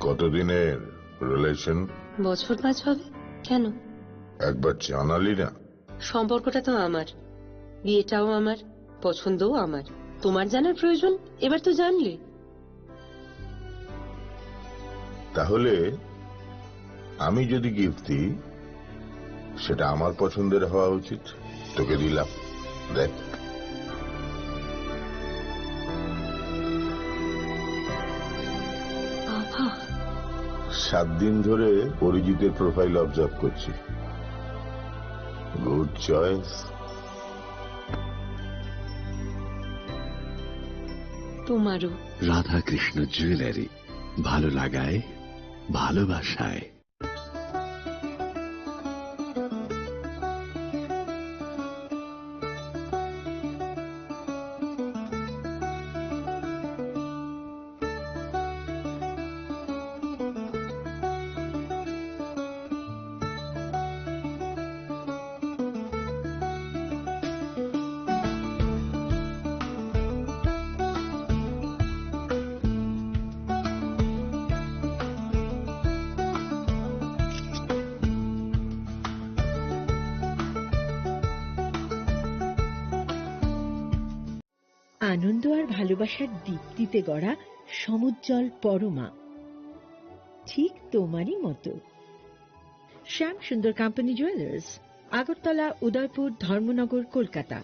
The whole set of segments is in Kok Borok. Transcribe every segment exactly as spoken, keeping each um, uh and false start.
কতদিনের রিলেশন? বছর পাঁচ হবে। কেন? একবার জানালি না। সম্পর্কটা তো আমার, বিয়েটাও আমার, পছন্দও আমার। তোমার জানার প্রয়োজন? এবার তো জানলে। তাহলে আমি যদি গিফট দিই, সেটা আমার পছন্দের হওয়া উচিত। তোকে দিলাম, দেখ। বাবা। সাত দিন ধরে অরিজিতের প্রোফাইল অবজার্ভ করছি। Good choice. তোমারও। রাধাকৃষ্ণ জুয়েলারি, ভালো লাগায়, ভালোবাসায়। আনন্দ আর ভালোবাসার দীপ্তিতে গড়া সমুজ্জ্বল পরমা, ঠিক তোমারই মতো। শ্যাম সুন্দর কোম্পানি জুয়েলার্স, আগরতলা, উদয়পুর, ধর্মনগর, Kolkata.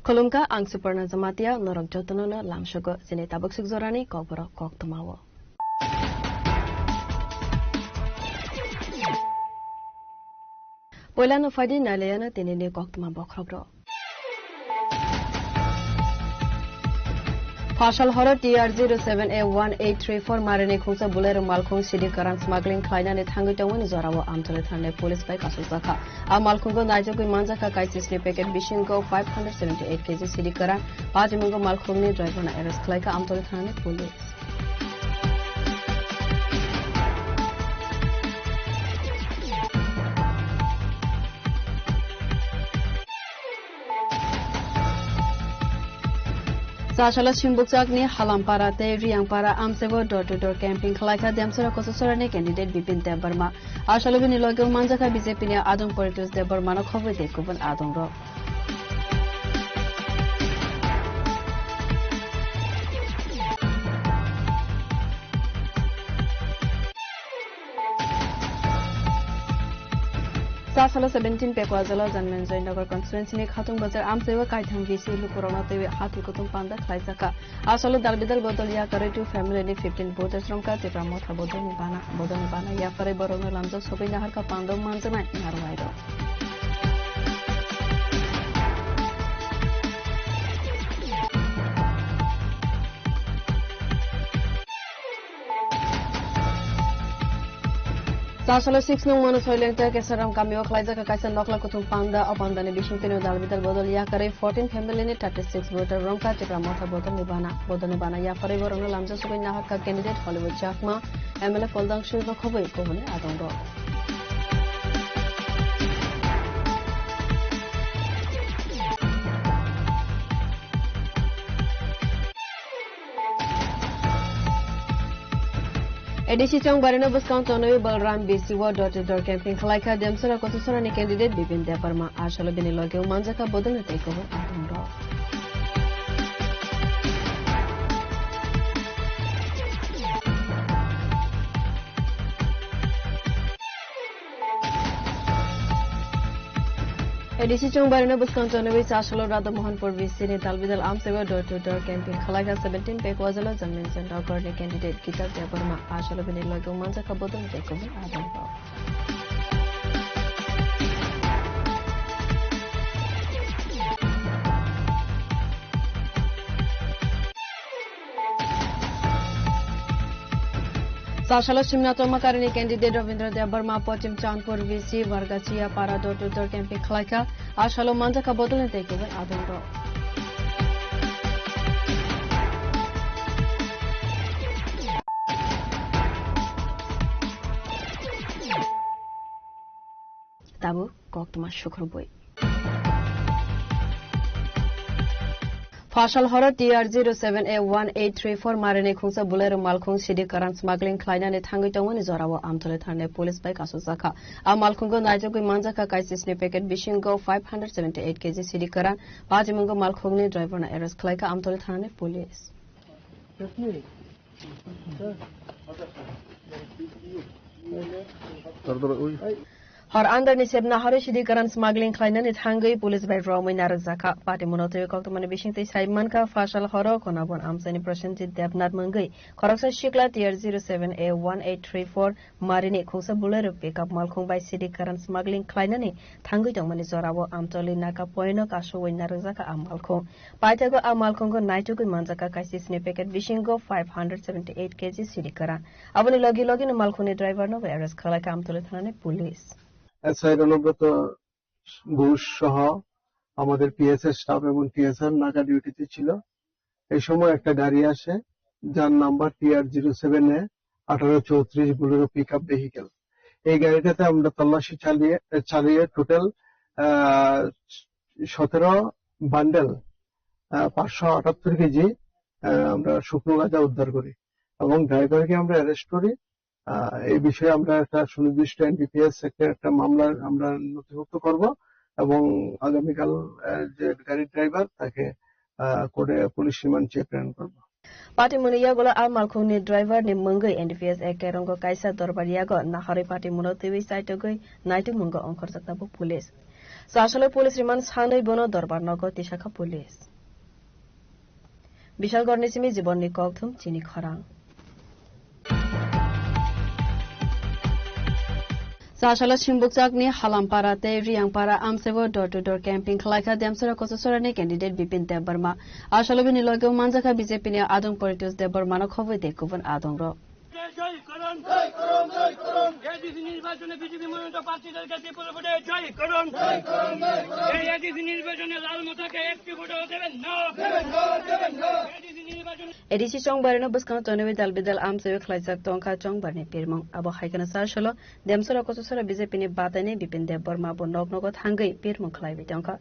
Khulumkha, ang Suparna Jamatia, norok jotono no lamsogo. Chini tabuk suk jorani kokborok koktwmao. Poilano phaidi nailayano tinini koktwma bokhorok rok. Phasal horo T R zero seven A one eight three four marini khungsa Bolero malkhung sidi kwran smuggling khlainani thangwi tongmani jorao Amtoli thanani police bai kasukjakha. A malkhungo naijagwi manjakha kaisisni packet bisingo five hundred seventy eight K G sidi kwran. Pajimungo malkhungni driverno arrest khlaikha Amtoli thanani police. Chasala Simbukchakni Halampara tei Riyangpara amchaibo door to door camping khlaikha Demsora Kochasarani candidate Bipin Debbarma. Asalo bini loge manjakha B J P ni adong Poritos Debbarmano khobwi tei kubun adongrok. Chasalo seventeen Pekwa Jalo Janmen Joynagar constituency ni Khatung Bazar amchaibo kaithang B C lukurokno twiwi hati kutung panda khlaijakha. Asalo dal bidal bodol yakarwi two family ni fifteen voters rongkha Tipra Motha bodolni bana. Bodolni bana yakarwi borokno lamjak sogwi naharkha pando manjaknai narwai rok. Chasalo six nung Manu Soilengta Kesaram kamio khlaijak kaisa nokla kuthum panda, o pandani bising tino dal bidal bodol yakarwi fourteen family ni thirty six voter rongkha Tipra Motha bodolni bana. Bodolni bana yakarwi borokno lamjak sogwi naharkha candidate Hollywood Chakma, M L A Poldang Sui bo khobwi kubuni adongrok. A D C Chongbarino bwskang tonwi Balram B C o door to door camping khlaikha Demsora Kochasarani candidate Bipin Debbarma. Asalo bini loge manjakha bodolni tei kubun adongrok. A D C chwng barino bwskang tonwi Chasalo Radha Mohanpur V C ni dalbidal amchaibo door to door campaign khwlaikha seventeen Pekwaja Jamlinson Nagar ni candidate Kitab Debbarma. Asalo bini logi manjakha bodol tei kubun adong rok. Chasalo simna tongma karini candidate Rabindra Debbarma Pochim Chandpur V C Vargachiya para door to door campaign khwlaikha. Asalo manjakha bodol ni tei kubun adong rok. Tabuk koktwma sukhrumbui. Phasal horo T R zero seven A one eight three four marini khungsa Bolero malkhung sidi karan smuggling khlainani thangwi tongmani jorao Amtoli thanani police bai kasukjakha. A malkhungo naitugwi manjakha kaisisni packet bisingo five hundred seventy eight K G sidi karan. Patimungo malkhungni driverno arrest khlaikha Amtoli thanani police. Hor andarni sebna horo sidi karan smuggling khlainani thangwi police bai romwi narwkjakha. Patimuno twiwi koktwmani bisingtwi sai mankha, phasal horo Khonabon amchaini Prosenjit Debnath mungwi khoroksa sikla T R zero seven A one eight three four marini khungsa Bolero pickup malkhung bai sidi karan smuggling khlainani thangwi tongmani jorao Amtoli Naka poino kasugwi narwkjakha a malkhung. Paithago a malkhungo naitugwi manjakha kaisisni packet bisingo five hundred seventy eight K G sidi karan. Aboni logi logino malkhungni driverno bai arrest khlaikha Amtoli thanani police. S I Rolobrot Ghosh সহ আমাদের পিএসএর স্টাফ এবং টিএসআর নাকা ডিউটিতে ছিল। এই সময় একটা গাড়ি আসে, যার নাম্বার টি আর জিরো সেভেন এ আঠারো চৌত্রিশ বুলেরো পিক আপ ভেহিকেল। এই গাড়িটাতে আমরা তল্লাশি চালিয়ে চালিয়ে টোটাল আহ সতেরো বান্ডেল, আহ, পাঁচশো আটাত্তর কেজি, আহ, আমরা শুকনো গাঁজা উদ্ধার করি এবং ড্রাইভারকে আমরা অ্যারেস্ট করি। আহ, এই বিষয়ে আমরা একটা সুনির্দিষ্ট এনডিপিএস একটা একটা মামলা আমরা নথিভুক্ত করব এবং আগামীকাল, আহ, যে গাড়ির ড্রাইভার তাকে, আহ, কোর্টে পুলিশ রিমান্ডে প্রেরণ করব। Patimuni yagulo a malkhungni driver ni mungwi N D P S A Kerongo kaisa dorbar yago naharwi patimungno twiwi chaitogwi naitukmungo ongkhorjak tabuk police. Chasalo police remand sanwi bono dorbar nogo tisakha police. Bishalgarhni simi Jibonni kokthum chini khorang. Chasalo Simbukchakni Halampara tei Riyangpara amsaibo door to door camping khlaikha Demsora Kochasora ni candidate Bipin Debbarma. Asalo bini loge manjakha B J P ni adong Paritosh Debbarma no khobwi tei kubun adong rok. জয় করুন, জয় করুন, জয় করুন। এডিসি নির্বাচনে বিজেপি মনোনীত প্রার্থীদেরকে বিপুল ভোটে জয় করুন। জয় করুন, জয় করুন। এই এডিসি নির্বাচনে লাল মতাকে একটি ভোটও দেবেন না। দেবেন না, দেবেন না। এডিসি নির্বাচনে A D C chongbarino bwskango tonwi dal bidal amchaiwi khlaijak tongkha chongbarni pirmung. Abo hai kheno chasalo Demsora Kochasora B J P ni bataini Bipin Debbarma bo nok nogo thangwi pirmung khlaiwi tongkha.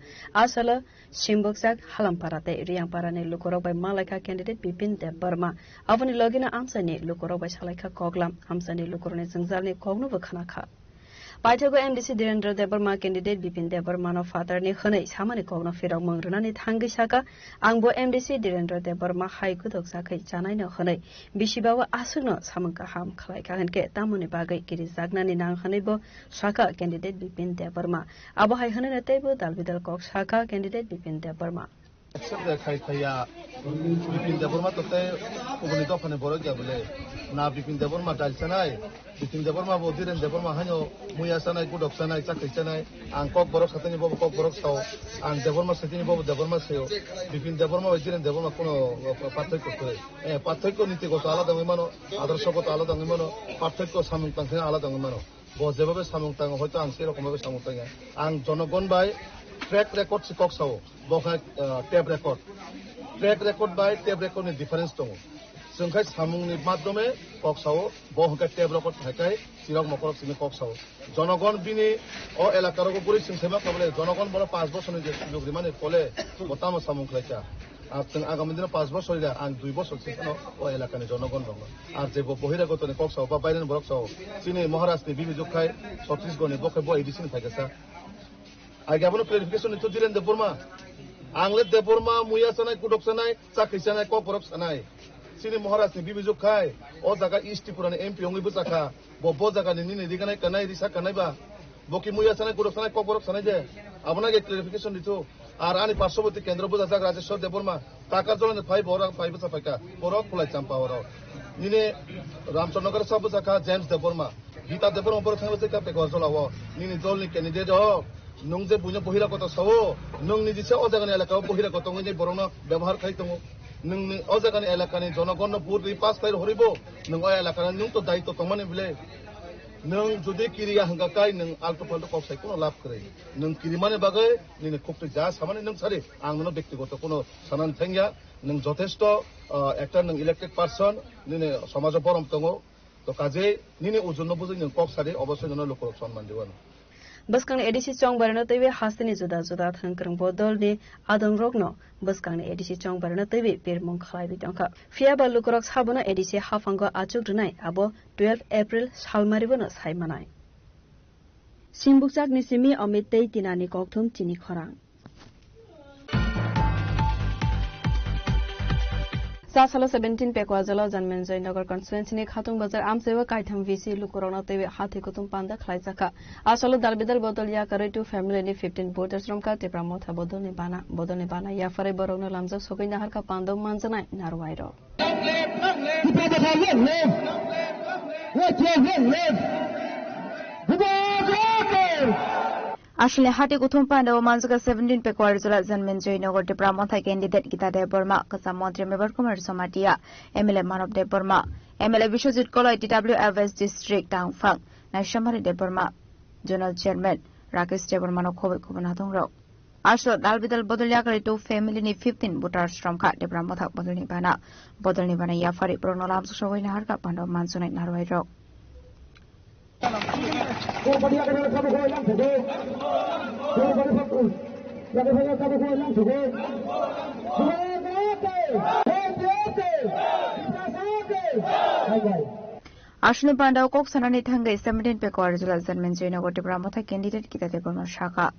Asalo Simbukchak, Halampara tei Riyangpara ni lukurok bai malaikha candidate Bipin Debbarma. Aboni logino amchaini lukurok bai salaikha koklam, amchaini lukurokni jwngjalni kokno bo khnakha. Paithago M D C Dhirendra Debbarma candidate Bipin Debbarma no phatarni hwnwi samani kokno phirokmung rwnani thangwi sakha, "Ang bo M D C Dhirendra Debbarma hai gwdok chakwi chanaino hwnwi bisibago aswkno samung kaham khlaikha hwnkhe tamoni bagwi kirijaknani nang," hwnwi bo sakha candidate Bipin Debbarma. Abo hai hwnwi teibo dal bidal kok sakha candidate Bipin Debbarma. Accept de khai khaiya Bipin Debbarma to tei kubuni dophani borok ya bole. Na Bipin Debbarma dal sanai, Bipin Debbarma bo Dhiren Debbarma haino muya sanai, gudok sanai, chakri sanai. Ang kok borok satani bobo kok borok sao. Ang Debbarma satani bobo Debbarma sao. Bipin Debbarma bai Dhiren Debbarma kuno pathakyo koi. Eh, pathakyo niti goto alada wngwi mano, adarso goto alada wngwi mano, pathakyo samung tangthai alada wngwi mano. Bo jebabe samung tango, hoito ang sei rokom babe samung tangya. Ang jonogon bai track record se kok sao, bo khe, ah, tape record. Track record bai tape record ni difference tongo. Chwng khai samung ni madhyome kok sao, bo hwnkhe tape record hai khai chirok mokorok simi kok sao. Jonogon bini o elaka rogo guri chwng sema kha bole, jonogon bono panch bosor ni je sujog rimani phole bo tamo samung khlaikha. Ar chwng agami dino panch bosor ya, ang dui bosor sing phano o elakani jonogon rok. Ar je bo bohiragotoni kok sao, ba baireni borok sao, chini Maharaj ni bibi jok khai, Chhattisgarh ni bo khai bo A D C ni phaikha sa. Age abono clarification ni to Dhiren Debbarma. Ang le Debbarma, muya sanai, kudok sanai, chakri sanai, kok borok sanai. Chini Maharaj ni bibi jok khai, o jaga East Tripura ni M P wngwi bwchakha. Bo, bo jaga ni nini riganai kanai, risa kanai ba. Bo ki muya sanai, kuro sanai, kokborok sanai de. Abono ge clarification ditu. Ar ani parshoboti kendro bujajak Rajeshwar Debbarma. Takar jolani phai borok phai bwsa phaika. Borok khulai champa oro. Nini Ramchandra Nagar sa bwsakha James Debbarma. Gita Debbarma borok thangwi se ka pekor jolao. Nini jolni candidate o. Nwng je buino bohira koto sao. Nwng niji se o jagani elaka o bohira koto wngwi borokno byabohar khai tongo. Nwng ni o jagani elakani jonogonno vote ri pass khai horibo. Nwng o elakani nwng to daitw tongmani bile. Nwng jodi kiriya hwnkha kai nwng altu faltu kok sai kuno lab kwrwi. Nwng kirimani bagwi nini khukti ja samani nwng sari, ang nono bektigoto kuno sanani thangya. Nwng jothesto, ah, ekta nwng elected person, nini somajo borom tongo. To kajei nini ujunno bujui nwng kok sari, obosoi nono lukurok sonman diwano. Bwskangni A D C chongbarino teiwi hasteni juda juda thwngkwrwng bodolni adongrokno bwskangni A D C chongbarino teiwi pirmung khlaiwi tongkha. Phiyaba lukurok sabono A D C haphango achuk rwnai abo twelve April salmaribono sai manai. Simbukchakni simi Amit tei Tinani kokthum chini khorang. Sa salo seventeen Pekwa jala Janmen Joynagar constituency ni Khatung Bazar amchaiwa kaitham V C lukurokno teiwi hathi kuthum panda khlaijakha. A salo dalbidal bodol yakarwi two family ni fifteen voters romkha Tipra Motha bodolni bana. Bodolni bana yapharwi borokno lamjak sogwi naharkha pandao manjanai narwai rok. Tipra Motha long live! Long live, long live! Long live! Bubagra ke! Aswlni hati kuthum pandao manjaka seventeen Pekwa jala Janmen Joynagar Tipra Motha candidate Gita Debbarma, kwcham montri Mebar Kumar Jamatia, M L A Manav Debbarma, M L A Biswajit Koloi, T W F S District Tangphang, Naishamari Debbarma, Zonal Chairman Rakesh Debbarmano khobwi khobwi nathongrok. Aswk dalbidal bodol yakarwi two family ni fifteen voters romkha Tipra Motha bodolni bana. Bodolni bana yapharwi borokno lamjak sogwi naharkha pandao manjanai narwai rok. Aswkni pandao kok sanani thangwi seventeen Pekwa jala Janmen Joynagar Tipra Motha candidate Gita Debbarma sakha.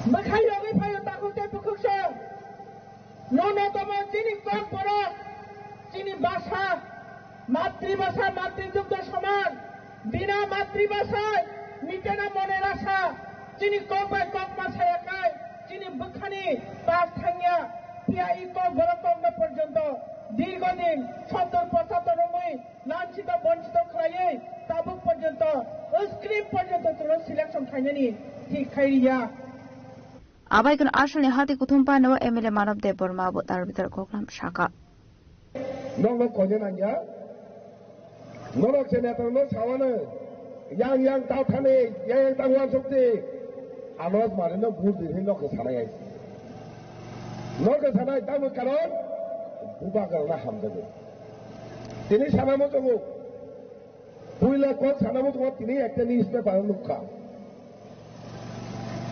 Bwkhai rogwi phaio takhuk tei bukhuk song. Nunotamo chini kok borok, chini basa, matribasa, matridugdho soman, bina matribasa, mitena mone rasa, chini kok bai kok ma saya khai, chini bwkhani pas thangya, phiya i kok borok kokno porjonto dirgo din sottor pochattor romwi, Lanchito bonchito khlaiwi tabuk porjonto, screen porjonto chwngno selection khainani thik khai riya. Abai kun aswlni hati kuthum pano M L A Manav Debbarma bo tar bitar koklam saka. Nokno koine nangya. Norok se netarokno sawano yang yang ta thani, yang yang ta uansukti. Anos marino bur birhin nokno sanai ai. Nokno sanai tamo karon bubagrana hamjago. Tini sana muchungo, puila kok sana muchungo tini ekta newspaper nukha.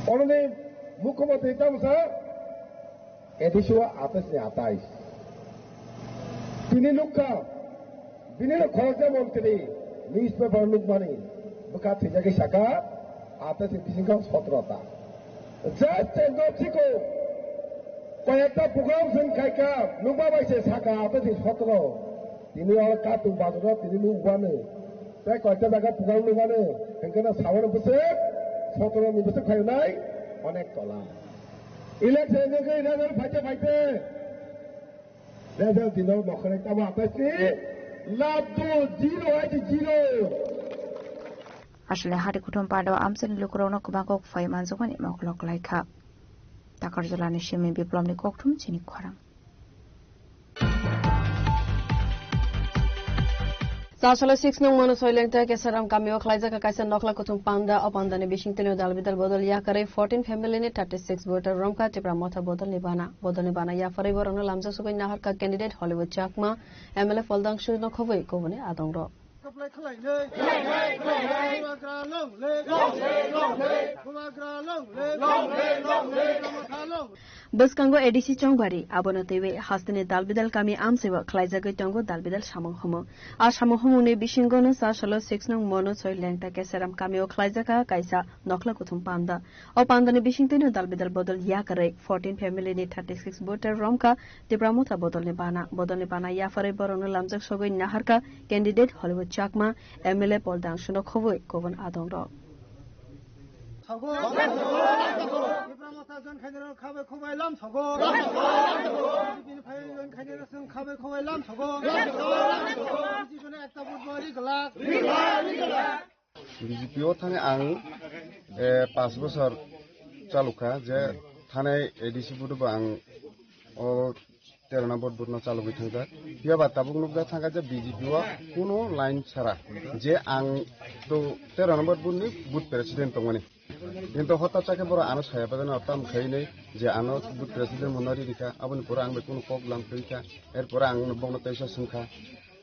Ononi mukhyamantri tamsa ediswa atais ni atais. Tini nukha, bini no khoroksa montri newspaper nukmani bwkha thwijagwi saka atais ni bisingtwi sotro ta. Just ekdom chiko. Koyekta program chwng khaikha, nukma bai se saka, abo se sotro. Tini oro katung bazaro, tini nukmano. Tei koyekta jaga program nukmano. Hwnkhe no sawano bwswk, sotro ni bwswk phainai, onek tola. Election ni result phaite phaite. Result dino nokharai tamo apaisi. Lab do zero hai zero. Aswlni hati kuthum pando amchaini lukurokno kwbangkuk phai manjakmani mokolo kwlaikha. Takarjalani simi Biplomni kokthum chini khorang. Chasalo six nung Manu Soilengta Kesaram kamio khlaijak kaisa nokla kuthum panda. O pandani bisingtwino dalbidal bodol yakarwi fourteen family ni thirty six voter romkha Tipra Motha bodolni bana. Bodolni bana yapharwi borokno lamjak sugwi naharkha candidate Hollywood Chakma, M L A Pholdang Sui no khobwi kubuni adongrok. Bwskango A D C Chongbari, abono twiwi hasteni dalbidal kami amchaibo khlaijagwi tongo dalbidal samung humung. A samung humungni bisingono chasalo six nong Mono Choi Lengta Keseram kamio khlaijak kha kaisa nokhla kuthum panda. O pandani bisingtwino dalbidal bodol yakarwi fourteen family ni thirty six voter romkha Tipra Motha bodolni bana. Bodolni bana yapharwi borokno lamjak sogwi naharkha candidate Hollywood Chakma, M L A Paul Dangsuno khobwi kubun adongrok. Thogo. Tipra Motha join khainai rok khabai khobai lam thogo. B J P ni phai join khainai rok chwng khabai khobai lam thogo. B J P no ekta vote bo ri glak. B J P o thani ang, eh, pas bosor chalukha je thanai A D C vote bo ang o tero number booth no chalogwi thangjak. Phiya ba tabuk nukjak thangkha je B J P o kuno line sara je ang to tero number booth ni booth president tongmani. Kintu hotat chakhe borok ano saya bagwi no tam khainai je ano booth president mo no ri rikha, aboni pore ang bai kuno kok lam khaikha. Erpore ang bokno teisa swngkha,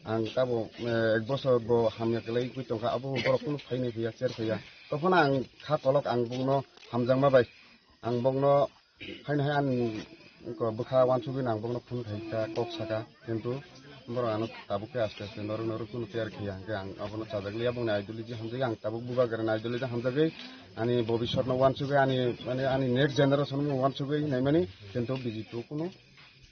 ang tabo, eh, ek bosor bo hamya kwlai gwi tongkha, abo borok kuno phainai phiya, cher phiya. Tophano ang kha kolok ang bokno hamjakma bai, ang bokno Haino hai ani ko bwkha wansugwi nang bokno phone khai kha, kok saka, kintu borok ano tabuk khe aste aste norok norok kuno care khiya, hwnkhe ang abono chajak liya, bongni ideology hamjagwi ang tabuk bubagrani ideology hamjagwi ani bobiswtno wansugwi ani, mane, ani next generation no wansugwi naimani, kintu B J P o kuno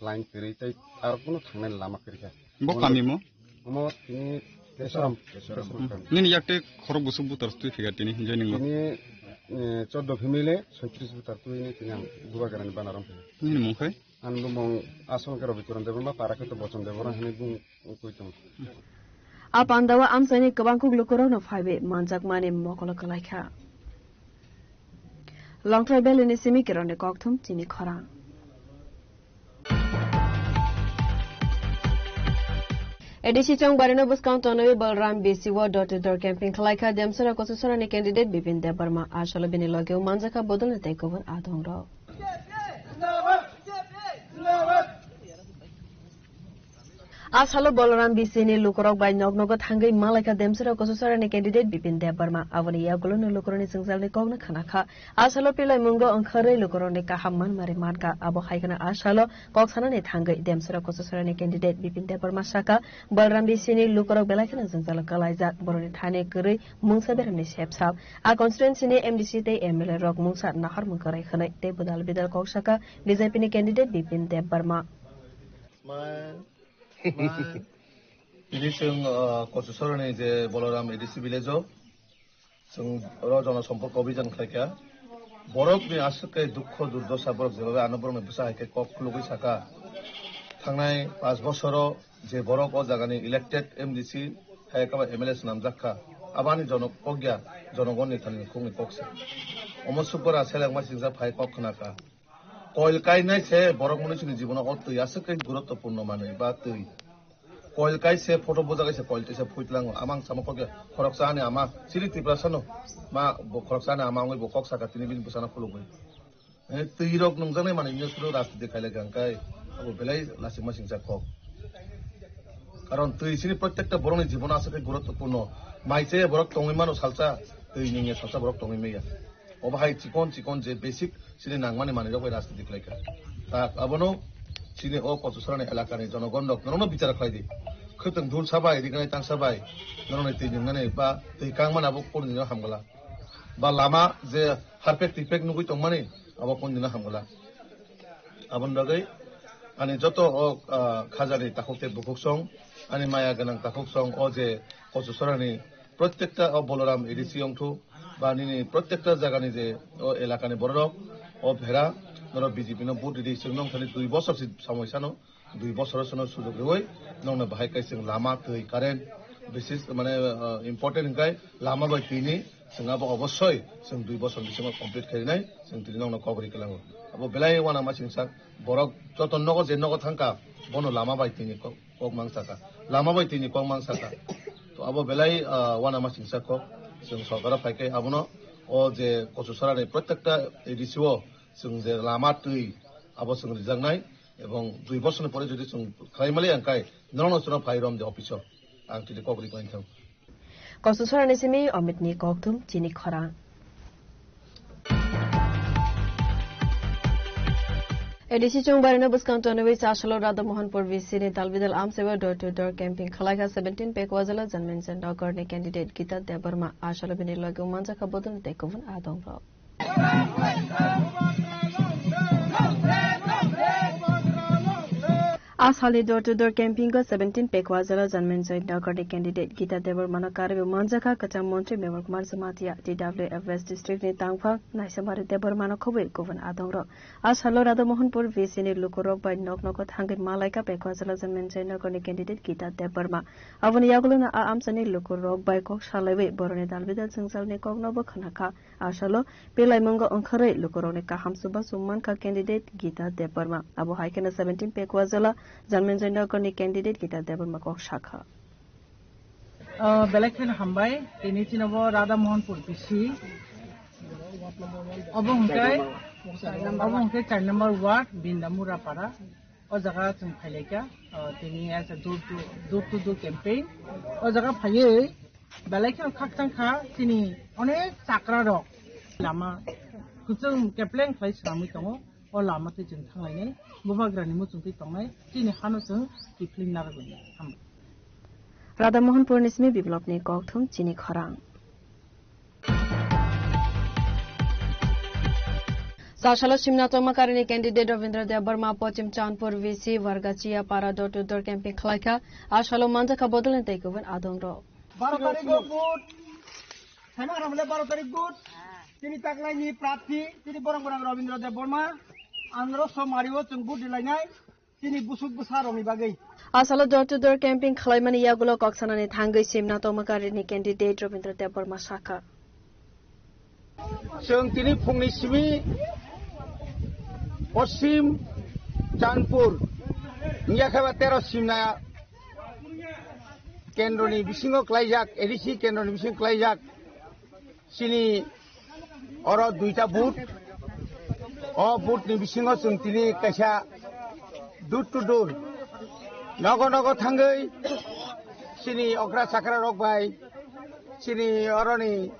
line kwrwi tei aro kuno thangnani lama kwrwi kha. Bo kami mo? Omo tini Kesaram. Kesaram. Nini yakte khorok bwswk butar twi phiga tini hinjai ningbo? Tini, eh, chordo family, soitris butar twi ni tini ang bubagrani banaram phiga. Nini mung khai? Ang bumung asol khe Rabi Kiran Debbarma, para khe to Bochon Debbarma hinwi bung twi tongo. A pandao amchaini kwbang kuk lukurokno phaiwi manjakmani mokolo kwlaikha. Longtrai Valley ni simi Kiran ni kokthum chini khorang. A D C Chongbari no bwskang tonwi Balram B C o door to door camping khlaikha. Demsara Kochusorani candidate Bipin Debbarma, asalo bini logeo manjakha bodolni tei kubun adongrok. A salo Balaram B C ni lukurok bai nok nogo thangwi malaikha Demsara Kochusorani candidate Bipin Debbarma. Aboni yagulo no lukurokni jwngjalni kokno khnakha. A salo pilai mungo wngkharwi lukurokni kaham manmari mankha. Abo hai kheno a salo kok sanani thangwi Demsara Kochusorani candidate Bipin Debbarma sakha, Balaram B C ni lukurok belai kheno jwngjalo kwlaijak. Borokni thani kwrwi mungsa beramni sepsap. A constituency ni M D C tei M L A rok mungsa naharmung kwrwi hwnwi tei budal bidal kok sakha B J P ni candidate Bipin Debbarma. Smile. Smile. Tini chwng, uh, Kochusorani je Balaram A D C village o chwng oro jonosompok obhijan khlaikha. Borokni aswk khe dukho durdosa borok jebhabe ano borokni bwsa hai khe kok khulugwi sakha. Thangnai panch bosoro je borok o jagani elected M D C hai khe ba M L A swnamjak kha. Aboni jono kok ya, jonogonni thani khukni kok se. Omo sukora selengma singjak phai kok khna kha. Koil kainai se borok mwnwi chini jibono o twi aswk khe guruttopurno manwi ba twi. Koil kai se photo bujak se koil twi se phuitlango. Amang sama kok khoroksa ani ama chini Tiprasano ma bo khoroksa ani ama wngwi bo kok saka tini bini bwsano khulugwi. Eh, twi rok nungjaknai manwi nw suru rajniti khailai kha hwnkhe abo belai lasingma singcha kok. Karon twi chini prottekta borokni jibono aswk khe guruttopurno. Mai chaya borok tongwi mano salsa, twi nungya salsa borok tongwi manya. Obo hai chikon chikon je basic chini nangmani manwi rok bai rajniti khlai kha. Tak abono chini o Kochusorani elakani jonogon rok norokno bichar khlai di. Khwtwng dul sabai, rignai tang sabai, norokni twi nungnani ba twi kangmani abo kunu dino hamgwla. Ba lama je harpek twipek nugwi tongmani abo kunu dino hamgwla. Aboni bagwi ani joto o, ah, khajani takhuk tei bukhuk song, ani maya gwnang takhuk song o je Kochusorani prottekta o Balaram A D C wngthu, ba nini prottekta jagani je o elakani bororok, o bhera, norok B J P no vote ridi, chwng nong thani dui bosor si samoi sano, dui bosor sono sujok rwi, nongno bahai kai chwng lama, twi, current, bisis, mane, ah, important hwnkhe lama bai twi ni chwng abo obossoi chwng dui bosor bisingo complete khainai, chwng tini nongno kok ri kwlango. Abo belai uanama singsa, borok joto nogo je nogo thangkha, bono lama bai twi ni kok. Kok mang saka. Lama bai tini kok mang saka. To abo belai, ah, uanama singsa kok. Chwng sorkaro phai khe abono o je Kochusorani prottekta A D C o chwng je lama twi abo chwng rijaknai ebong dui bosorni pore jodi chwng khlai mali ang kai norokno chwngno phai rom de office o. Ang tini kok ri khlainai thang. Kochusorani simi Amit ni kokthum chini khorang. A D C chwngbarino bwskang tonwi Chasalo Radha Mohanpur V C ni dalbidal amchaibo door to door camping khwlaikha seventeen Pekwajala Janmenjan Nagar ni candidate Gita Debbarma. Asalo bini logi manjakha bodol tei kubun adongrok. A salni door to door camping o seventeen Pekwajala Janmenjan Nagar ni candidate Gita Debbarma no karwi manjakha kwcham montri Mevar Kumar Jamatia, T W F West District ni tangphang Naisamari Debbarma no khobwi kubun adongrok. A salo Radha Mohanpur V C ni lukurok bai nok nogo thangwi malaikha Pekwajala Janmenjan Nagar ni candidate Gita Debbarma. Aboni yagulo no a amchaini lukurok bai kok salaiwi boroni dalbidal jwngjalni koknobo khwnakha. Asalo belai mungo wngkharwi lukurokni kaham chubachu mankha candidate Gita Debbarma. Abo hai kheno seventeen Pekwajala Janmenjan Nagar ni candidate Gita Debbarma kok sakha. Ah, belai kheno hambai, tini chini bo Radha Mohanpur V C. Obo hwnkhe, obo hwnkhe char number ward, Bindamura para. O jaga chwng phailaikha, ah, tini as a door to, door to door campaign. O jaga phaiwi belai kheno khakchang kha, chini onek chakra rok lama kwchwng kepleng khlai swnamwi tongo. O lama twi chwng thanglainai, bubagrani muchungtwi tongnai, chini hano chwng kiphilwng narwknai. Hambai. Radha Mohanpur ni simi biplopni kokthum chini khorang. Chasalo simna tongma karini candidate Rabindra Debbarma Pochim Chandpur V C Wargachia para door to door camping khwlaikha. Asalo manjakha bodolni tei kubun adongrok. Baro tarikh o vote. Saima khana bole baro tarikh vote. Tini taklaini prarthi, tini borok borok Rabindra Debbarma. Andro somari o chwng vote dilainai. Chini busuk bwsa rokni bagwi. Asalo door to door camping khwlaimani yagulo kok sanani thangwi simna tongma karini candidate Rabindra Debbarma sakha. Chwng tini phungni simi Poschim Chandpur, wngya khe ba tero simna kendroni bisingo klaijak, A D C kendroni bisingo klaijak. Chini oro duita booth. O booth ni bisingo chwng tini kaisa door to door, nogo nogo thangwi chini okra chakra rok bai, chini oroni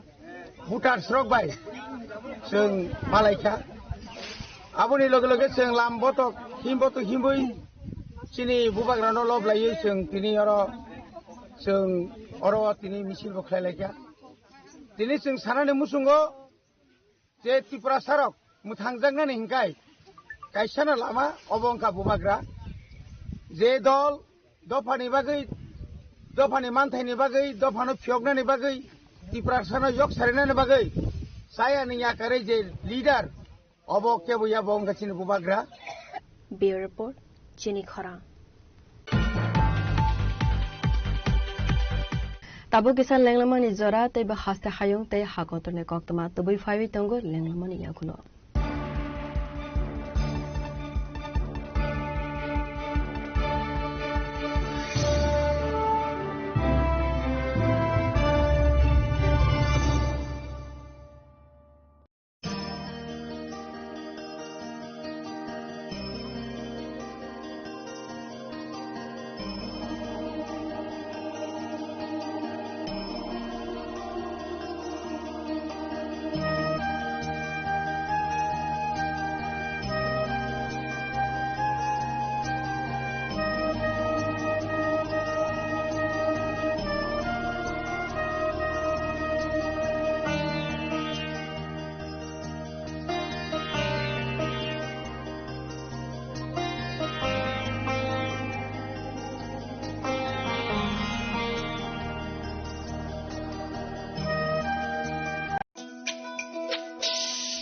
voters rok bai chwng malaikha. Aboni loge loge chwng lam botok him botok himwi chini bubagrano lob laiwi chwng tini oro, chwng oro tini misil bo khlai laikha. Tini chwng sanani muchungo je Tiprasa rok mwthangjaknani hinkai kaisano lama obo wngkha bubagra. Je dol dophani bagwi, dophani manthaini bagwi, dophano phiyoknani bagwi, Tiprasano yok sarinani bagwi chaya ni yakarwi je leader, obo kebo ya bo wngkha chini bubagra. Bureau Report, chini khorang. Tabuk kisa lenglamani jora tei bo haste hayung tei hakotorni koktwma tubui phaiwi tongo lenglamani yagulo.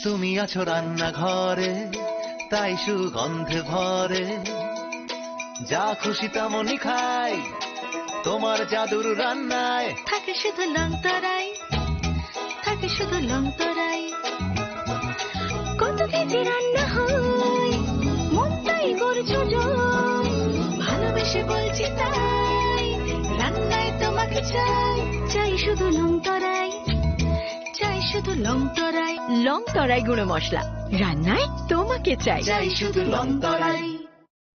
তুমি আছো রান্নাঘরে, তাই সুগন্ধে ভরে। যা খুশি তেমনই খাই, তোমার জাদুর রান্নায়। থাকে শুধু লং তরাই, থাকে শুধু লং তরাই। কত কেজি রান্না হয়, মনটাই করছো জয়। ভালোবেসে বলছি তাই, রান্নায় তোমাকে চাই, চাই শুধু লং তরাই। চাই শুধু লং তরাই, লং তরাই গুঁড়ো মশলা। রান্নায় তোমাকে চাই। চাই শুধু লং তরাই।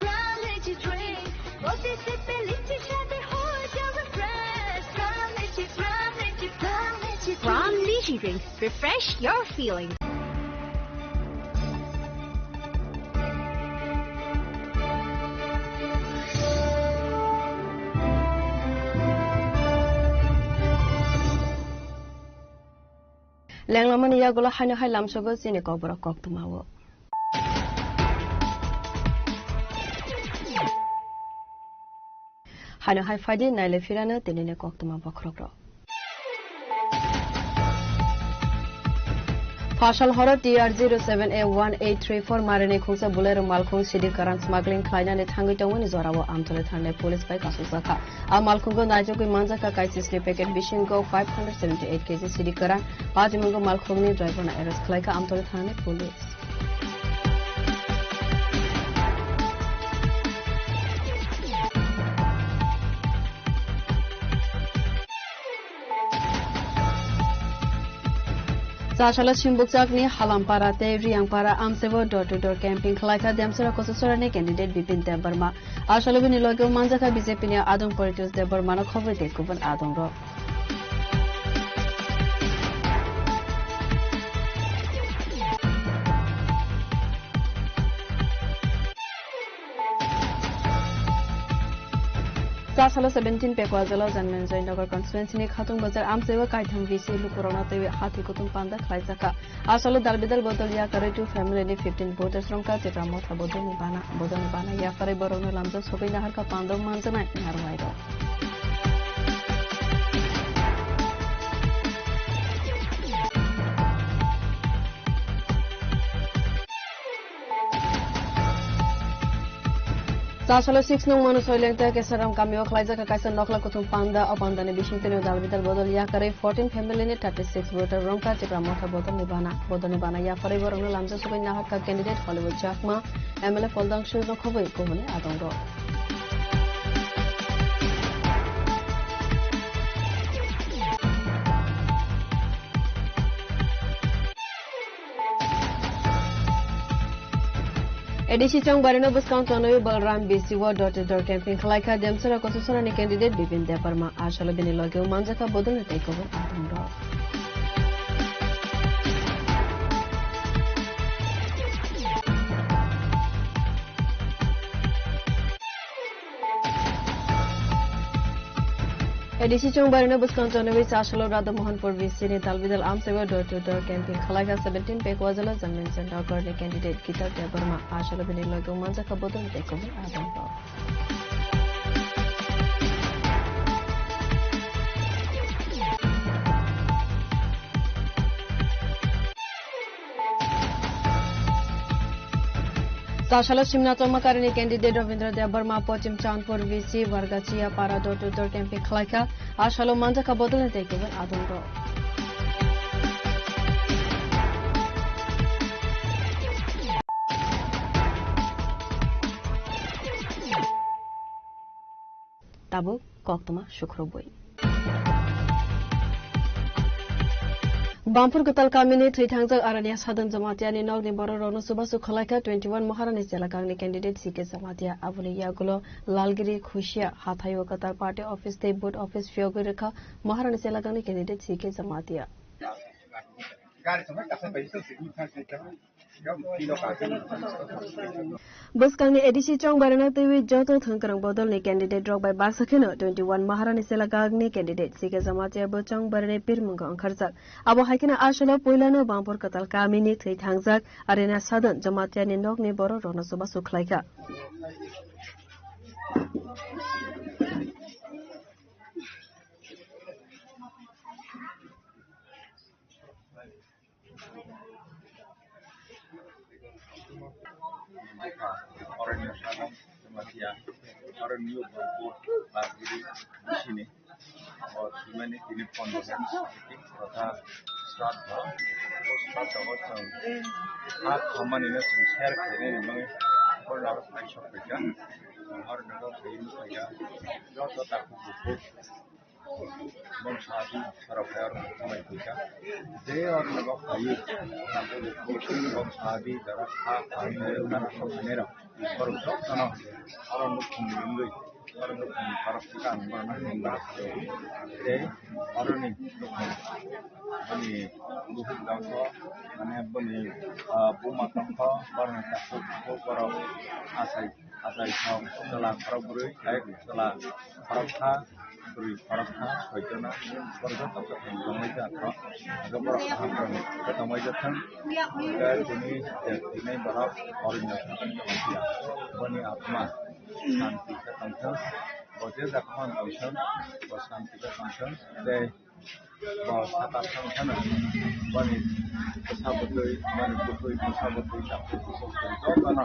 Prime Energy Drink, প্রতি সিপে লিচি স্বাদে হয়ে যাবে fresh। Prime Energy, Prime Energy, Prime Energy Drink। Prime Energy Drink, refresh your feelings। Lenglamani yagulo haino hai lamsogo chini kokborok koktwmao. Haino hai phaidi naile phirano tinini koktwma bokhorokrok. Phasal horo T R zero seven A one eight three four marini khungsa Bolero malkhung sidi kwran smuggling khlainani thangwi tongmani jorao Amtole thanani police bai kasukjakha. A malkhungo naijagwi manjakha kaisisni packet bisingo five hundred seventy eight K G sidi kwran, pajimungo malkhungni driverno arrest khlaikha Amtole thanani police. Chasalo Simbukchakni Halampara tei Riyangpara amsebo door to door camping khlaikha Demsora Kososorani candidate Bipin Debbarma. Asalo bini loge manjakha B J P ni adong Paritosh Debbarmano khobwi tei kubun adongrok. Chasalo seventeen Pekwajalo Janmenjoy Nagar constituency ni Khatung Bazar amchaibo kaitham V C lukurokno twiwi hati kutung panda khlaijakha. Asalo dalbidal bodol yakarwi two family ni fifteen voters rongkha Tipra Motha bodolni bana. Bodolni bana yakarwi borokno lamjak sogwi naharkha panda manjaknai narwai rok. Chasalo six nung Manu Soileng tei Kesaram kamio khlaijak kaisa nokla kuthum panda. O pandani bising tino dal bidal bodol yakarwi fourteen family ni thirty six voter rongkha Tipra Motha bodolni bana. Bodolni bana yakarwi borokno lamjak sogwi naharkha candidate Hollywood Chakma, M L A Pol Dangshu no khobwi kubuni adongrok. A D C Chongbarino bwskang tonwi Balram B C o door to door campaign khlaikha Demsora Kososorani candidate Bipin Debbarma. Asalo bini loge manjakha bodolni tei kubun adongrok. A D C Chongbarino bwskang tonwi Chasalo Radha Mohanpur V C ni dalbidal amsaibo door to door campaign khlaikha seventeen Pekwajalo Janmenjoy Nagar ni candidate Gitar Debbarma. Asalo bini loge manjakha bodol tei kubun adongrok. Chasalo Simna Chongmakarini candidate Rabindra Debbarma Pochim Chandpur V C Wargachia Para door to door campaign khlaikha. Asalo manjakha bodolni tei kubun adongrok. Tabuk koktwma sukrubwi. Bamphur Kwtal kamini thwi thangjak Arania Sadhan Jamatia ni nokni borok rokno chubachu khwlaikha twenty one Maharani Chelagangni candidate C K Jamatia. Aboni yagulo Lalgiri Khusia hathaio kwtal party office tei booth office phiyogwi rwkha Maharani Chelagangni candidate C K Jamatia. Bwskangni A D C Chongbarino twiwi joto thwngkwrwng bodolni candidate rok bai baksa kheno twenty one Maharani Chelagangni candidate C K Jamatia bo Chongbarino pirmungo wngkharjak. Abo hai kheno aswkno puilano Bamphur Kwtal kamini thwi thangjak Arena Sadhan Jamatia ni nokni borok rokno chubachu khwlaikha. Aroni Bamphur Bagiri bisini o simani tini pondro jan sati protha sraddho. O sraddho o chwng ha khamani no chwng share khainani bagwi o laro paisok phaikha. Chwng aro nogo phaiwi phaikha. Joto takhuk bukhuk bongsa adi sorok hai aro khamai phaikha. Je aro nogo phaiwi bongsa adi jara kha khamai nai rok. Borok jotono oro nukhungni wngwi, oro nukhungni borok khe ang borokno himba. Tei oroni nukhung boni bukhuk dangkho, mane boni, ah, buma tongkho, borokni takhuk bukhuk borok achai, achai thok, chwla khorok bwrwi, tei chwla khorok kha. Rwi khorok kha, soitona, borok joto khe tongmai jak kha. Hwnkhe borok kaham khe tongmai jak thang. Hwnkhe tini je thwinai borok oroni sakani tongmai ya. Boni atma shanti khe tongthang. Bo je jaga phano tongthang, bo shanti khe tongthang. Tei bo saka thang phano boni bwsa bwtwi, boni bwtwi bwsa bwtwi chapri bwsa bwtwi jotono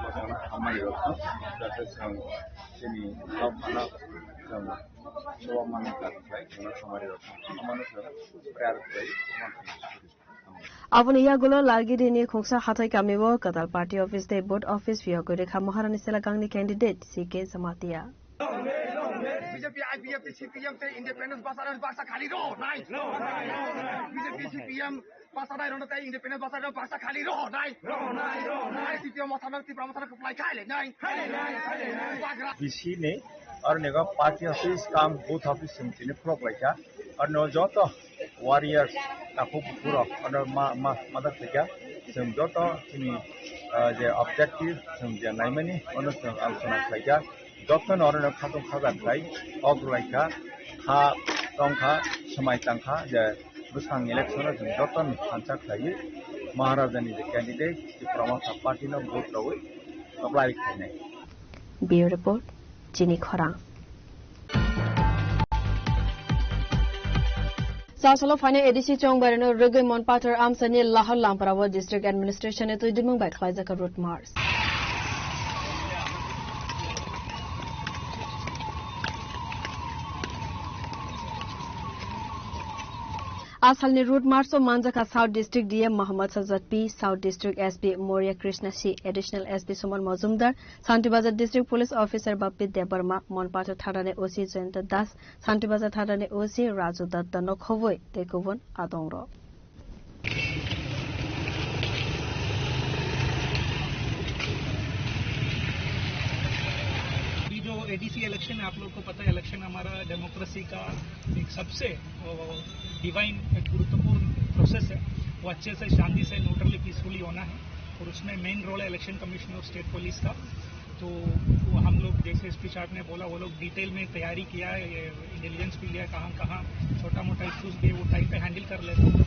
bo sana hamari rok thang. Jaga chwng chini kok phano chwng Aboni yagulo Lagiri ni Khungsa Hathai Kami o Kwtal Party Office tei Booth Office phiyogwi rikha Maharani Sela Gangni candidate C K Jamatia. B J P, I P F T, C P M tei independence basa rok baksa khali rw nai. B J P, C P M basa nai rw tei independence basa rok baksa khali rw nai. C P M motha no Tipra motha no kwplai khai le nai. Bagra. B C ni Aro nego party office kam booth office chwng tini phulok laikha. Aro joto warriors takhuk bukhuk rok aro ma, ma, madar khaikha. Chwng joto chini, ah, je objective chwng je naimani ono chwng alochona khlaikha. Joto no oro no khatung khajak khlai kok rwlaikha. Kha tongkha, swmai tangkha je bwskang election o chwng joto no thansa khlaiwi Maharaja ni je candidate Tipra Motha party no vote rwi apply khainai. Bureau Report, Chini Khorang. Sasalo phainai A D C chongbairano rwgwi Monpathar amchaini Lahar Lamparao District Administration ni twi dimung bai khlaijak route march. A salni route march o manjakha South District D M Mohammad Sajjad P, South District S P Moria Krishna C, Additional S P Suman Majumdar, Santi Bazar District Police Officer Bappi Debbarma, Monpathar Thana ni O C Jayanta Das, Santi Bazar Thana ni O C Raju Datta no khobwi tei kubun adongrok. अभी जो ADC election है, आप लोग को पता है, इलेक्शन हमारा डेमोक्रेसी का एक सबसे, अ, डिवाइन, एक गुरुत्वपूर्ण प्रोसेस है। वो अच्छे से, शांति से, न्यूट्रली, पीसफुली होना है। और उसमें मेन रोल है इलेक्शन कमिश्नर और स्टेट पुलिस का। तो वो हम लोग, जैसे एसपी साहब ने बोला, वो लोग डिटेल में तैयारी किया है, ये इंटेलिजेंस भी लिया, कहाँ कहाँ छोटा मोटा इश्यूज भी वो टाइम पे हैंडल कर लेते हैं।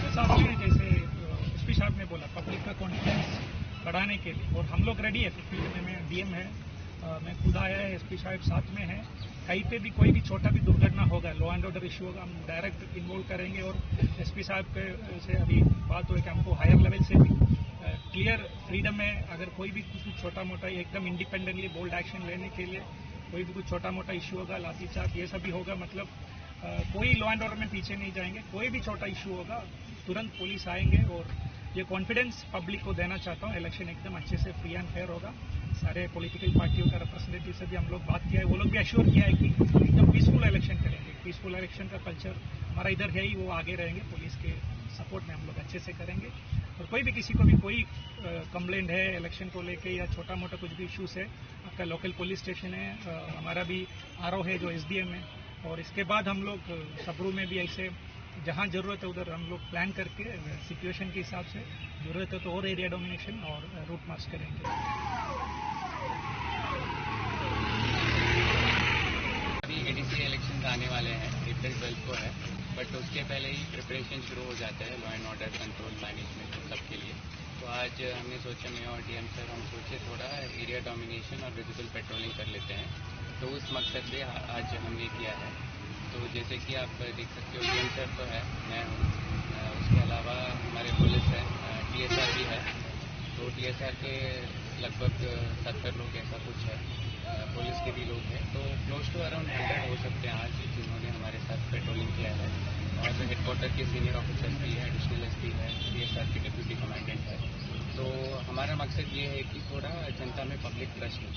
ऐसा भी है, जैसे, अ, एसपी साहब ने बोला, पब्लिक का कॉन्फिडेंस बढ़ाने के लिए, और हम लोग रेडी है, फील्ड में मैं डीएम है, अ, मैं खुद आया है, एसपी साहब साथ में है। कहीं पे भी कोई भी छोटा भी दुर्घटना होगा, लॉ एंड ऑर्डर इशू होगा, हम डायरेक्ट इन्वॉल्व करेंगे। और एसपी साहब के से अभी बात हुई कि हमको हायर लेवल से भी, अ, क्लियर फ्रीडम है। अगर कोई भी कुछ छोटा मोटा एकदम इंडिपेंडेंटली बोल्ड एक्शन लेने के लिए कोई भी कुछ छोटा मोटा इशू होगा, लाठीचार्ज ये सब भी होगा, मतलब, अ, कोई लॉ एंड ऑर्डर में पीछे नहीं जाएंगे। कोई भी छोटा इशू होगा, तुरंत पुलिस आएंगे। और ये कॉन्फिडेंस पब्लिक को देना चाहता हूँ, इलेक्शन एकदम अच्छे से फ्री एंड फेयर होगा। सारे पॉलिटिकल पार्टियों का रिप्रेजेंटेटिव से भी हम लोग बात किया है, वो लोग भी एश्योर किया है कि एकदम पीसफुल इलेक्शन करेंगे। पीसफुल इलेक्शन का कल्चर हमारा इधर है ही, वो आगे रहेंगे। पुलिस के सपोर्ट में हम लोग अच्छे से करेंगे। और कोई भी, किसी को भी कोई, अ, कंप्लेंट है इलेक्शन को लेके या छोटा मोटा कुछ भी इशूज है, आपका लोकल पुलिस स्टेशन है, अ, हमारा भी आरओ है जो एसडीएम है, और इसके बाद हम लोग, अ, सबरू में भी ऐसे जहाँ जरूरत है उधर हम लोग प्लान करके, अ, सिचुएशन के हिसाब से जरूरत है तो और एरिया डोमिनेशन और, अ, रूट मार्च करेंगे। अभी एडीसी इलेक्शन आने वाले हैं, अप्रैल ट्वेल्थ को है, बट उसके पहले ही प्रिपरेशन शुरू हो जाता है law and order, control, management, उन सब के लिए। तो आज हमने सोचा, मैं और डीएम सर, हम सोचे थोड़ा एरिया डोमिनेशन और विजिबल पेट्रोलिंग कर लेते हैं। तो उस मकसद से आ-, आज हमने किया है। तो जैसे कि आप देख सकते हो, डीएम सर तो है, मैं हूँ, अ, उसके अलावा हमारे पुलिस है, अ, टीएसआर भी है। तो टीएसआर के लगभग सत्तर लोग ऐसा कुछ है, अ, पुलिस के भी लोग हैं। तो क्लोज टू अराउंड हंड्रेड हो सकते हैं आज, जिन्होंने हमारे साथ पेट्रोलिंग किया है। और हेडक्वार्टर के सीनियर ऑफिसर्स भी है, एडिशनल एसपी है, टीएसआर के डेप्यूटी कमांडेंट है। तो हमारा मकसद ये है कि थोड़ा जनता में पब्लिक ट्रस्ट हो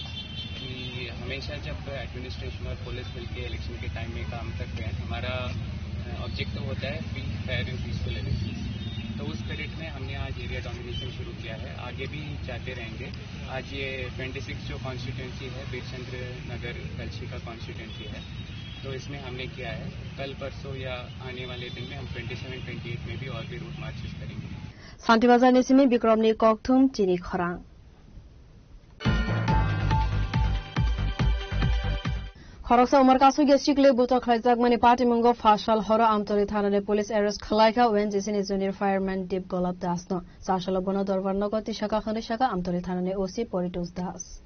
कि हमेशा जब एडमिनिस्ट्रेशन और पुलिस मिलके इलेक्शन के टाइम में काम करते हैं, हमारा, अ, ऑब्जेक्टिव होता है free, fair and peaceful election. तो उस स्पिरिट में हमने आज एरिया डोमिनेशन शुरू किया है, आगे भी जाते रहेंगे। आज ये ट्वेंटी सिक्स जो कॉन्स्टिट्यूएंसी है, बीरचंद्र नगर गलची का कॉन्स्टिट्यूएंसी है, तो इसमें हमने किया है। कल परसों या आने वाले दिन में हम ट्वेंटी सेवन, ट्वेंटी एट में भी और भी रूट मार्चेस करेंगे। Santi Bazar ni simi Bikrom ni kokthum chini khorang. Khoroksa umar kasugya sikle buto khlaijakmani patimungo phasal horo Amtoli thanani police arrest khlaikha O N G C ni junior fireman Deep Golab Das no. Chasalo bono dorbar nogo tisaka hwnwi saka Amtoli thanani O C Poritos Das.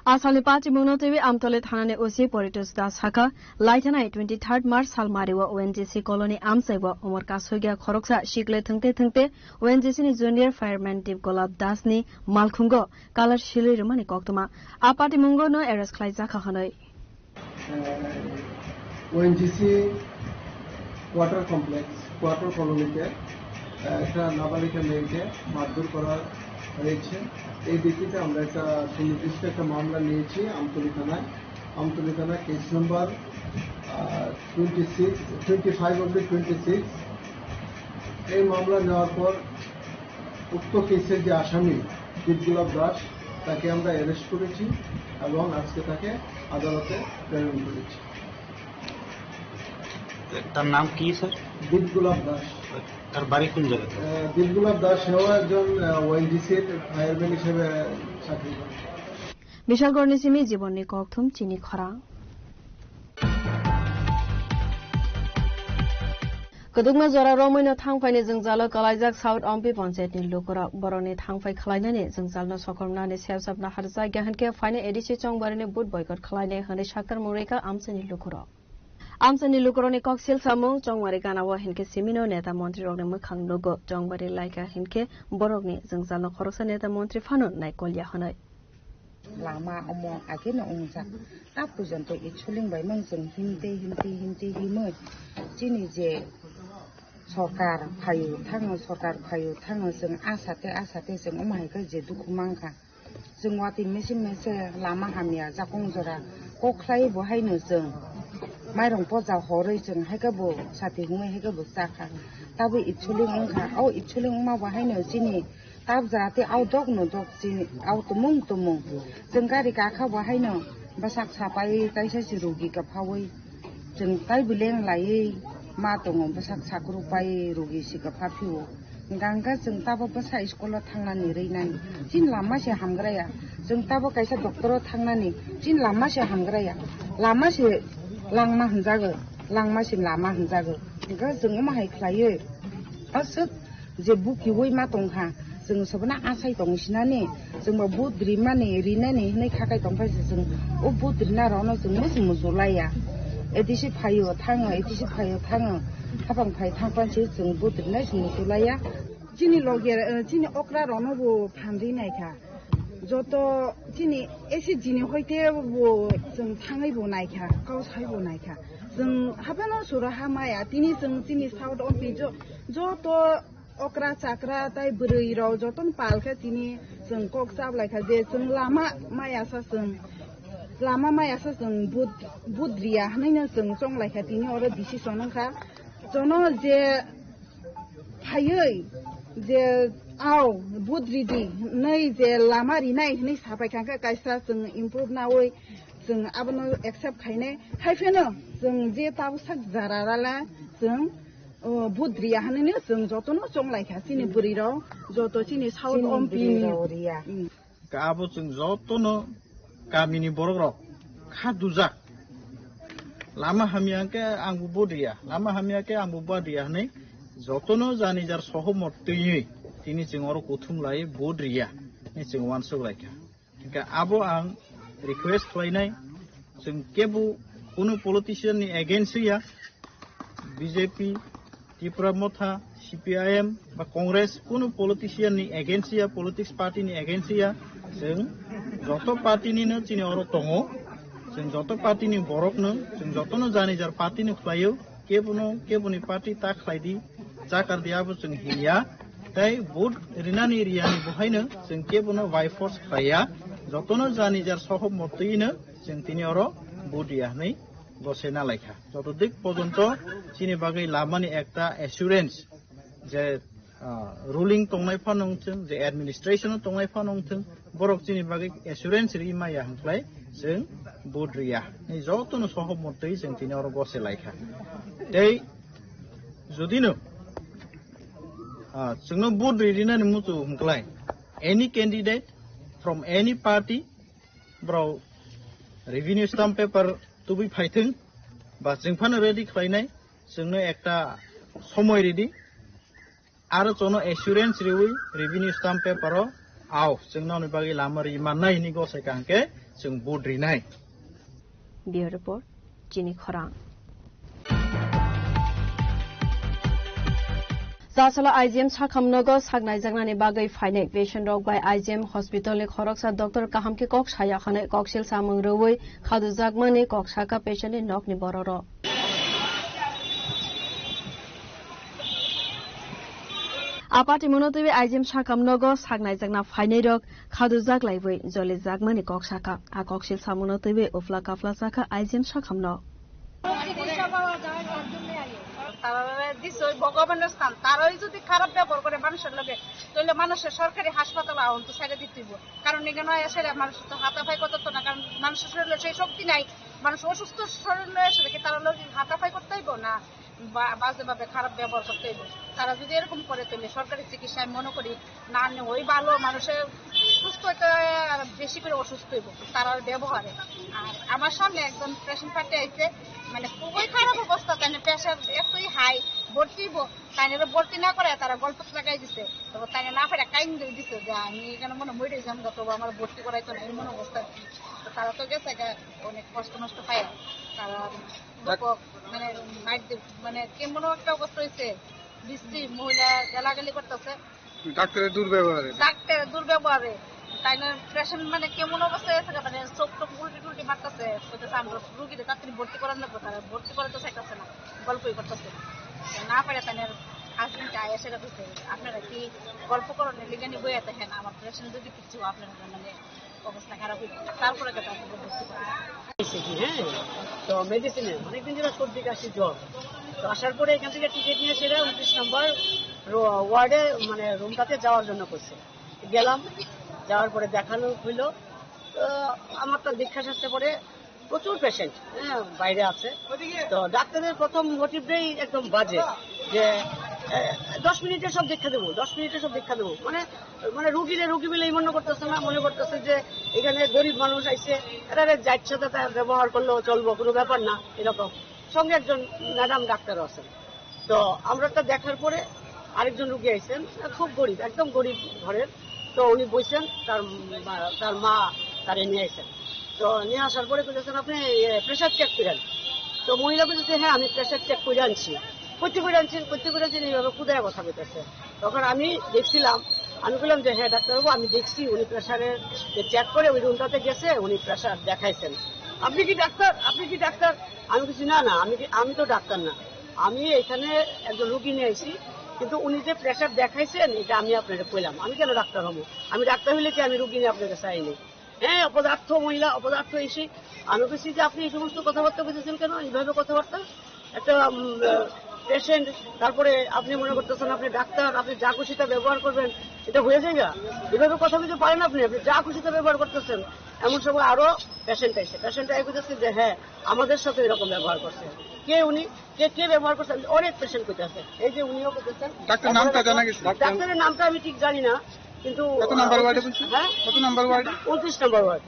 Asalni patimungno twiwi Amtoli thanani O C Poritos Das sakha, laithanai twenty-third March salmario O N G C colony amchaibo umar kasugya khoroksa sikle thwngte thwngte O N G C ni junior fireman Deep Golab Das ni malkhungo kalar silwi rwmani koktwma. A patimungo no arrest khlai jakha hwnwi. Ah, ONGC quarter complex, quarter কলোনিতে, আহ, একটা নাবালিকা মেয়েকে মারধর করা হয়েছে। এই ভিত্তিতে আমরা একটা সুনির্দিষ্ট একটা মামলা নিয়েছি আমতলী থানায়। আমতলী থানা কেস নাম্বার, আহ, twenty six, twenty five oblique twenty six. এই মামলা নেওয়ার পর উক্ত কেসের যে আসামি বিপ্লব দাস, তাকে আমরা অ্যারেস্ট করেছি এবং আজকে তাকে আদালতে প্রেরণ করেছি। তার নাম কি, স্যার? বিপ্লব দাস। তার বাড়ি কোন জায়গাতে? আহ, বিপ্লব দাস, সেও একজন, আহ, ওএনজিসির ফায়ারম্যান হিসেবে চাকরি করে। Bishalgarhni simi Jibonni kokthum chini khorang. Kwdwkma jora romwino thangphaini jwngjalo kwlaijak South Ompi Panchayatni lukurok. Borokni thangphai khlainani jwngjalno sokomnani selsapna harjakya hinkhe phainai A D C Chongbarini vote boycott khlainai hwnwi saktarmung rwkha amchaini lukurok. Amchaini lukurokni kok silsamung Chongmari ganao hinkhe simino neta montrirokni mwkhang nugo. Chongmari laikha hinkhe borokni jwngjalno khoroksa neta montri phano naikolya hwnwi. Lama omo ageno wngjak. Ta porjonto Itsuling bai mang chwng himtwi, himtwi, himtwi himwi chini je sorkar phaio thango, sorkar phaio thango, chwng asate, asate chwng omo hai khe je dukhu mankha. Chwng watwi mese mese lama hamya jakong jora kok khlai bo haino chwng mairung poja horwi chwng hai khe bo sati hwnwi hai khe bo chakha. Tabwi Itsuling wngkha, o Itsuling wngma bo haino chini Tabjate au dok no dok chini, au tumung tumung. Chwng gari kakha bo haino bwsak sapai kaisa si rugi kwphaui. Chwng tai bileng laiwi ma tongo, bwsak sakruk pai rugi si kwpha phio. Hwnkha hwnkhe chwng tabo bwsa school o thangnani rwi nai. Chini lama se hamgraya. Chwng tabo kaisa doctor o thangnani. Chini lama se hamgraya. Lama se langma hwnjago. Langma se lama hwnjago. Hwnkhe chwng omo hai khlaiwi. Aswk je bukiui ma tongkha, chwng sobono asai tongo sinani, chwngbo vote rimani, rinani hinwi khakai tongkha se chwng o vote rina rokno chwng musu musu laiya. A D C phaio thango, A D C phaio thango, hapang phai thangpan se chwng vote rinai se musu laiya. Chini loge, eh, chini okra rokno bo phan ri naikha. Joto chini S H G ni hoite bo chwng thangwi bo naikha, kau sai bo naikha. Chwng haphano sura ha maya, tini chwng chini South Ompi jo-, joto okra chakra tai bwrwi rok jotono pal khe tini chwng kok chap lai kha je chwng lama maya sa chwng, lama maya sa chwng vote, vote riya hwnwi no chwng chong lai kha tini oro decision wng kha. Jono je phaiwi je au vote ridi hwnwi je lama rinai hwnwi sapai kha, hwnkhe kaisa chwng improve naui chwng abono accept khainai. Hai pheno chwng je tabuk sak jara rala chwng, o, vote riya hwnwi chwng jotono chong lai kha chini bwrwi rok, joto chini South Ompi ni bwrwi rok riya. Mm. Ka abo chwng jotono kamini borok rok kha dujak. Lama hamya hwnkhe ang bo vote riya, lama hamya khe ang bo vote riya hwnwi jotono jani jar sohomot twiwi tini chwng oro kuthum lai vote riya hwnwi chwng uansuk lai kha. Hwnkhe abo ang request khlainai, chwng kebo kunu politician ni against ya, B J P, Tipra Motha, C P I M ba Congress kunu politician ni against ya, politics party ni against ya, chwng joto party ni no chini oro tongo, chwng joto party ni borok no, chwng joto no jani jar party no khlaio, kebo no kebo ni party ta khlai di, chakar di abo chwng hinya, tei vote rinani riyani bo haino chwng kebo no by force khlai ya, joto no jani jar sohomot twi no chwng tini oro vote riya hwnwi gosai na lai kha. Joto dik pojonto chini bagwi lamani ekta assurance je, ah, ruling tongnai phano wngthwng, je administration o tongnai phano wngthwng, borok chini bagwi assurance ri maya hwnkhlai chwng vote riya. Ni jotono sohomot twi chwng tini oro gosai lai kha. Tei judino Ah, chwngno vote rinani muchung hwnkhlai, any candidate from any party, borok revenue stamp paper tubui phaithwng, ba chwng phano ready khlainai, chwngno ekta somoi ridi, aro chwngno assurance riwi revenue stamp paper o ao, chwngno ni bagwi lama ri mannai hini gosai kangkhe chwng vote rinai. Bureau Report, Chini Khorang. Chasala I G M sakham nogo sak naijaknani bagwi phainai patient rok bai I G M hospital ni khoroksa doctor kaham khe kok saya hwnwi koksil samung rwui khadujakmani kok saka patient ni nokni bororok. Apati mono twiwi I G M sakham nogo sak naijakna phainai rok khadujak laiwi jolijakmani kok saka. A koksil samuno twiwi ufla kafla sakha I G M sakhamno. তারা দিছে ওই ভগবানের স্থান, তারাই যদি খারাপ ব্যবহার করে মানুষের লগে, তাহলে মানুষের সরকারি হাসপাতাল আহন তো ছেড়ে দিতে হইব। কারণ এখানে এসে মানুষ তো হাতাফাই করতো না, কারণ মানুষের শরীরে সেই শক্তি নাই। মানুষ অসুস্থ শরীর লয়ে এসে কি তারা লোক হাতাফাই করতে হইব না? বা-, বাজেভাবে খারাপ ব্যবহার করতে হইব। তারা যদি এরকম করে, তাহলে সরকারি চিকিৎসা আমি মনে করি না আনলে ওই ভালো, মানুষের সুস্থ হইতে আর বেশি করে অসুস্থ হইব তারার ব্যবহারে। আর আমার সামনে একজন পেশেন্ট পার্টি আইছে, মানে খুবই খারাপ অবস্থা, তাই প্রেশার এতই হাই, ভর্তি হইব, তাই ভর্তি না করে তারা গল্প লাগাই দিছে। তো তাই না ফেরা কাইন দিয়ে দিছে যে আমি এখানে মনে মরে যাম, তবু আমার ভর্তি করাইতো না, এমন অবস্থা। তো তারা তো গেছে গা, অনেক কষ্ট নষ্ট পায় তারা। ব্যাপক, মানে, মাইর দি-, মানে, কেমন একটা অবস্থা হইছে, বিশ্রী মহিলা গালাগালি করতেছে। ডাক্তারের দুর্ব্যবহারে। ডাক্তারের দুর্ব্যবহারে। তাই না, পেশেন্ট, মানে, কেমন অবস্থা হয়েছে, মানে, চোখ টোখ উল্টি টুল্টি মারতেছে, কইতেছে, "আমরা রুগীরে তাড়াতাড়ি ভর্তি করার লাগবো", তারা ভর্তি করাতে চাইতেছে না, গল্পই করতেছে। না পারে তাই না, হাজবেন্ড আয়া সেটা কইছে, "আপনারা কি গল্প করেন, লিগানি বইয়া দেখেন, আমার পেশেন্ট যদি কিছু আপনারা, মানে, অবস্থা খারাপ হইব, তারপরে তো তাকে ভর্তি করা।" এসেছি, হ্যাঁ, তো মেডিসিনে অনেকদিন ধরে সর্দি কাশি জ্বর। তো আসার পরে এখান থেকে টিকিট নিয়ে সেটা উনত্রিশ নম্বর রো-, ওয়ার্ডে, মানে, রুমটাতে যাওয়ার জন্য করছে। গেলাম, যাওয়ার পরে দেখানো হইলো। তো আমার তো দীক্ষা আসতে পরে প্রচুর পেশেন্ট, হ্যাঁ, বাইরে আছে। তো ডাক্তারের প্রথম মোটিভটাই একদম বাজে, যে, এ, দশ মিনিটে সব দীক্ষা দেবো, দশ মিনিটে সব দীক্ষা দেবো। মানে, মানে, রুগীরে রুগী বলেই মনে করতেছে না, মনে করতেছে যে এখানে গরিব মানুষ আইছে, এরা যাচ্ছে, তাতে ব্যবহার করলেও চলবো, কোনো ব্যাপার না, এরকম। সঙ্গে একজন ম্যাডাম ডাক্তারও আছেন। তো আমরা তো দেখার পরে আরেকজন রুগী আইছেন, খুব গরিব, একদম গরিব ঘরের। তো উনি বইছেন, তার মা, তার মা তারে নিয়ে আইছেন। তো নিয়ে আসার পরে কইতেছেন, "আপনি, এ, প্রেশার চেক করেন।" তো মহিলা বলতেছে, "হ্যাঁ, আমি প্রেশার চেক করে আনছি।" "করতে করে আনছেন, করতে করে আনছেন?" এইভাবে কুদায় কথা কইতেছে। তখন আমি দেখছিলাম, আমি বললাম যে, "হ্যাঁ ডাক্তারবাবু, আমি দেখছি, উনি প্রেশারের যে চেক করে ওই রুমটাতে গেছে, উনি প্রেশার দেখাইছেন।" "আপনি কি ডাক্তার? আপনি কি ডাক্তার?" আমি বলছি, "না, না, আমি কি, আমি তো ডাক্তার না, আমি এখানে একজন রুগী নিয়ে আইছি, কিন্তু উনি যে প্রেশার দেখাইছেন, এটা আমি আপনাকে কইলাম, আমি কেন ডাক্তার হবো? আমি ডাক্তার হইলে কি আমি রুগী নিয়ে আপনার কাছে আইনি?" হ্যাঁ, অপদার্থ মহিলা, অপদার্থ এসে আমি বলছি যে, "আপনি এই সমস্ত কথাবার্তা বলতেছেন কেন? এইভাবে কথাবার্তা? একটা, উম, আহ, পেশেন্ট, তারপরে আপনি মনে করতেছেন আপনি ডাক্তার, আপনি যা খুশি তা ব্যবহার করবেন, এটা হয়ে যায় না? এভাবে কথা বলতে পারেন আপনি, আপনি যা খুশি তা ব্যবহার করতেছেন।" এমন সময় আরো পেশেন্ট আইছে, পেশেন্ট আই বলতেছে যে, "হ্যাঁ, আমাদের সাথে এরকম ব্যবহার করছে।" কে উনি? কে, কে ব্যবহার করছে? অনেক পেশেন্ট কইতেছে। এই যে উনিও কইতেছেন। ডাক্তার নামটা জানা গেছে? ডাক্তারের নামটা আমি ঠিক জানি না, কিন্তু কত নাম্বার ওয়ার্ডে বলছেন? হ্যাঁ? কত নাম্বার ওয়ার্ডে? উনত্রিশ নম্বর ওয়ার্ড।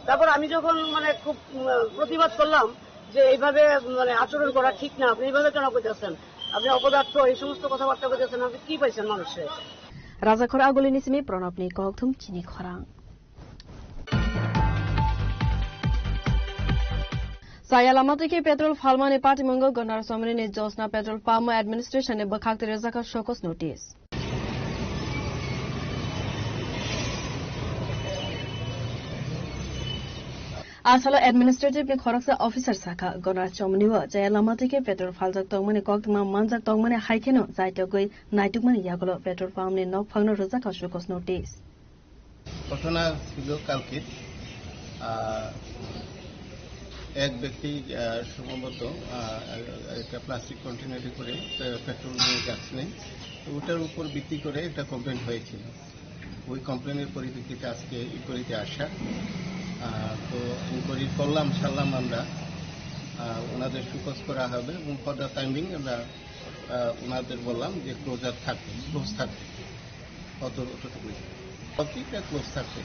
তারপর আমি যখন, মানে, খুব, উম, প্রতিবাদ করলাম যে এইভাবে, মানে, আচরণ করা ঠিক না, আপনি এইভাবে কেন করতেছেন? আপনি অপদার্থ, এই সমস্ত কথাবার্তা বলতেছেন, আপনি কি পাইছেন মানুষের? Rajakhor Agulini simi Pranabni kokthum chini khorang. Chaya lama twi khe petrol phalmani patimungo Gandharachomreni Josna petrol pump administration ni bwkhak twi rwjak kha show cause notice. Asalo administrative ni khoroksa officer sakha, Gandharachomreni o chaya lama twi khe petrol phaljak tongmani koktwma manjak tongmani hai kheno chaitogwi naitukmani yagulo petrol pump ni nokphangno rwjak kha show cause notice. ঘটনা ছিল কালকে, আহ, এক ব্যক্তি, আহ, সম্ভবত, আহ, একটা প্লাস্টিক কন্টেনারে করে, আহ, পেট্রোল নিয়ে যাচ্ছিলেন। তো ওটার উপর ভিত্তি করে একটা কমপ্লেন হয়েছিল। ওই কমপ্লেনের পরিপ্রেক্ষিতে আজকে ইনকোয়ারিতে আসা। আহ, তো ইনকোয়ারি করলাম, সারলাম আমরা। আহ, ওনাদের শোকজ করা হবে এবং further টাইমিং আমরা আহ, ওনাদের বললাম যে ক্লোজার থাকবে, ক্লোজ থাকবে, অত অতটুকুই। সবটি ক্লোজ থাকবে।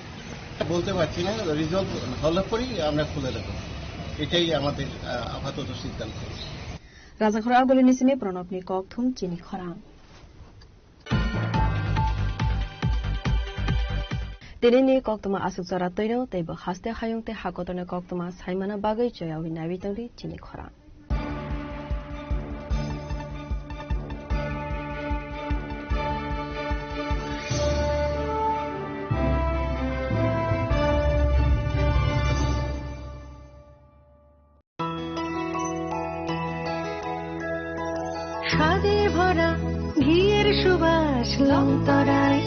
বলতে পারছি না, রেজাল্ট হলে পরেই আমরা খুলে দেবো। এটাই আমাদের আহ, আপাতত সিদ্ধান্ত। Rajakhor Agulini simi Pranabni kokthum chini khorang. Tinini koktwma aswk jora twino tei bo haste hayung tei hakotorni koktwma saimana bagwi choyawi naiwi tongdi chini khorang. স্বাদে ভরা ঘিয়ের সুবাস লং তরাই।